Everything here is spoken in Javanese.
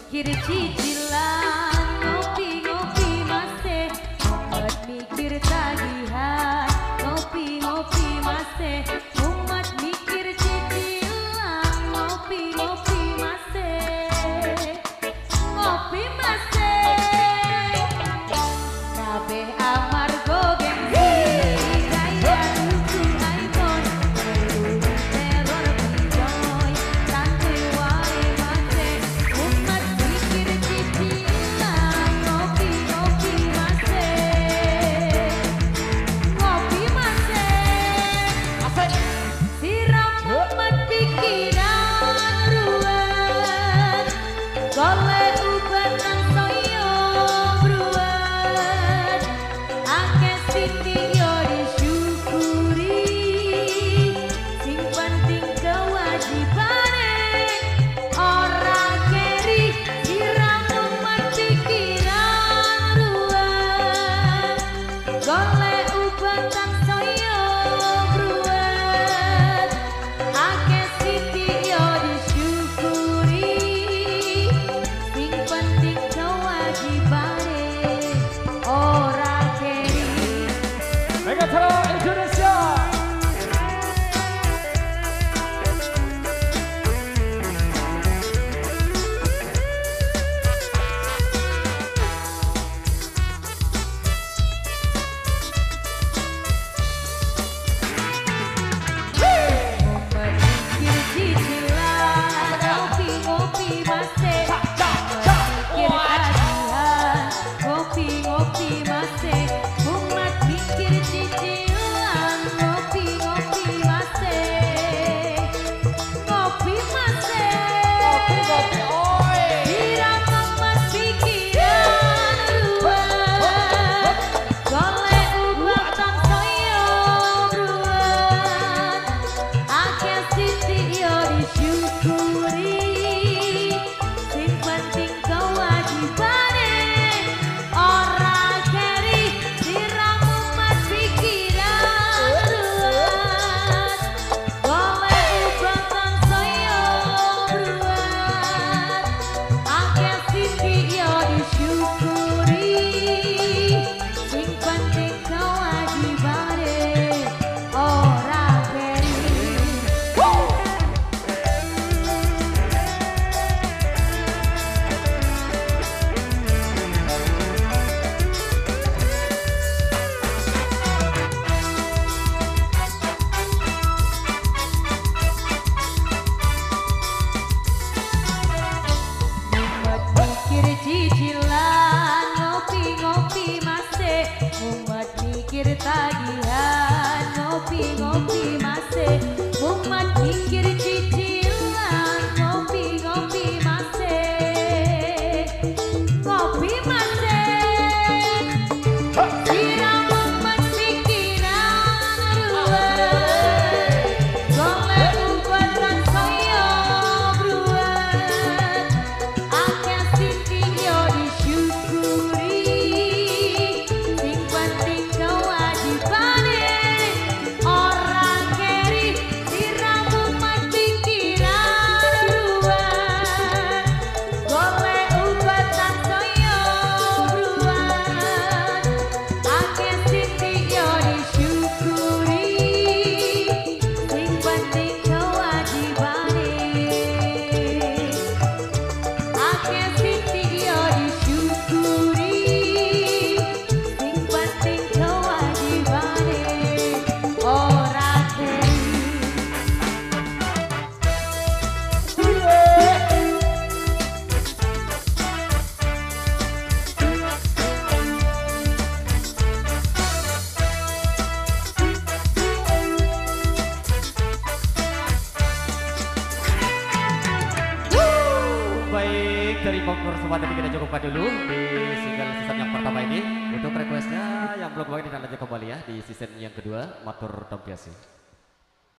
Mikir cicilan, ngopi-ngopi mase, umat mikir tagihan, ngopi-ngopi mase, umat mikir cicilan, ngopi-ngopi mase, ngopi mase, kabeh amarga gengsi, kaya tuku iPhone, teror pinjoy, santuy wae mase, umat mikir cicilan, ngopi-ngopi mase, ngopi mase, siram umat pikiran ruwet, golek ubat nang saya bruwet, akeh sithik yo disyukuri, sing penting kewajibane ora keri, siram umat pikiran ruwet, golek ubat nang saya bruwet, akeh sithik yo disyukuri, sing penting kewajibane ora keri. Megatara Indonesia. Umat mikir cicilan, ngopi-ngopi mase, umat mikir tagihan, ngopi-ngopi mase, umat mikir cicilan, ngopi-ngopi mase, ngopi mase, Ngopi-ngopi oi. siram umat pikiran ruwet, golek ubat kang saya bruwet, akeh sithik yo disyukuri, sing penting kewajibane ora keri, siram umat pikiran ruwet, golek ubat kang saya bruwet, akeh sithik yo disyukuri, sing penting kewajibane ora keri. Umat mikir cicilan, ngopi-ngopi mase, umat mikir tagihan, ngopi-ngopi mase, umat mikir cicilan, ngopi-ngopi mase, ngopi mase, siram umat pikiran ruwet, golek ubat kang saya bruwet, akeh sithik yo disyukuri, sing penting kewajibane ora keri, siram umat pikiran. kesempatan ini kita cukupkan dulu di single season yang pertama ini. Untuk requestnya yang belum kembali dan lanjut kembali ya di season yang kedua. Matur Tompiasi.